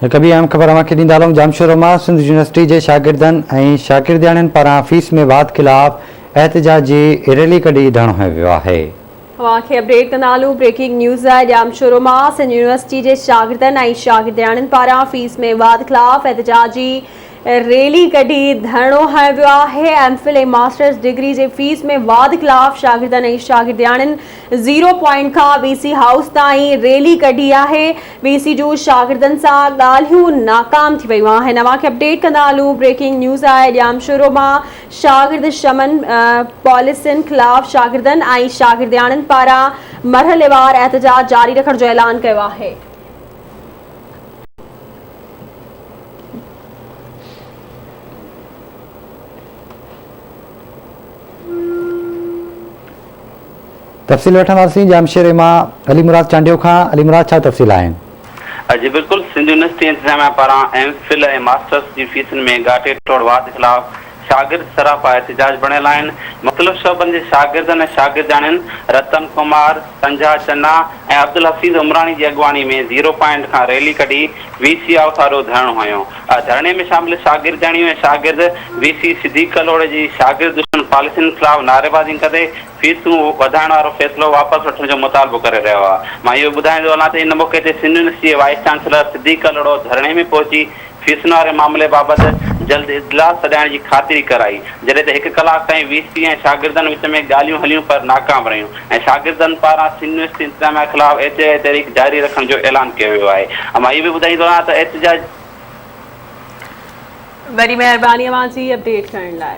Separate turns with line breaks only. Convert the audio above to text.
هڪ ٻي اهم خبر اوهان کي ڏيندا هلون ڄامشورو مان سنڌ يونيورسٽي جي شاگردن ۽ شاگردياڻين پاران فيس ۾ واڌ خلاف احتجاجي ريلي ڪڍي ڌرڻو هنيو ويو آهي.
اوهان کي اپڊيٽ ڪندا هلون بريڪنگ نيوز آهي ڄامشورو مان سنڌ يونيورسٽي جي شاگردن ۽ شاگردياڻين پاران فيس ۾ واڌ خلاف احتجاجي ريلي ڪڍي ڌرڻو هنيو ويو آهي ايم فل ۽ ماسٽرز ڊگري جي فيس ۾ واڌ خلاف شاگردن ۽ شاگردياڻين زيرو پوائنٽ کان وي سي هائوس تائين ريلي ڪڍي آهي وي سي جون شاگردن سان ڳالهيون ناڪام ٿي ويون آهن اوهان کي اپڊيٽ ڪندا هلون بريڪنگ نيوز آهي ڄامشورو مان شاگرد شمن پاليسين خلاف شاگردن ۽ شاگردياڻين پاران مرحليوار احتجاج جاري رکڻ جو اعلان ڪيو آهي.
تفصيل وٺنداسين ڄامشوري مان علي مراد چانڊيو کان علي مراد ڇا تفصيل آهن؟
جي بلڪل سنڌ يونيورسٽي انتظاميا پاران ايم فل ۽ ماسٽرس جي فيسن ۾ ڳاٽي ٽوڙ واڌ خلاف شاگرد سراپا احتجاج بڻيل آهن، مختلف شعبن جي شاگردن ۽ شاگردياڻين رتن ڪمار، سنجها چنا ۽ عبدالحفيظ عمراڻي جي اڳواڻي ۾ زيرو پوائنٽ کان ريلي ڪڍي وي سي هائوس آڏو ڌرڻو هنيو. ڌرڻي ۾ شامل شاگردياڻيون ۽ شاگرد وي سي صديق ڪلهوڙي جي شاگرد دشمن پاليسين خلاف نعريبازي ڪندي فيسون وڌائڻ وارو فيصلو واپس وٺڻ جو مطالبو ڪري رهيا هئا. مان اهو ٻڌائيندو هلان ته ان موقعي تي سنڌ يونيورسٽي جي وائيس چانسلر صديق ڪلهوڙو ڌرڻي ۾ پهچي فيسن واري معاملي بابت جلد اجلاس سڏائڻ جي خاطري ڪرائي، جڏهن ته هڪ ڪلاڪ تائين وي سي ۽ شاگردن وچ ۾ ڳالهيون هليون پر ناڪام رهيون ۽ شاگردن پاران سنڌ يونيورسٽي انتظاميا خلاف احتجاجي تحريڪ جاري رکڻ جو اعلان ڪيو ويو آهي. مان اهو به ٻڌائيندو هلان ته احتجاج.
وڏي مهرباني اوهان جي اپڊيٽ ڪرڻ لاء.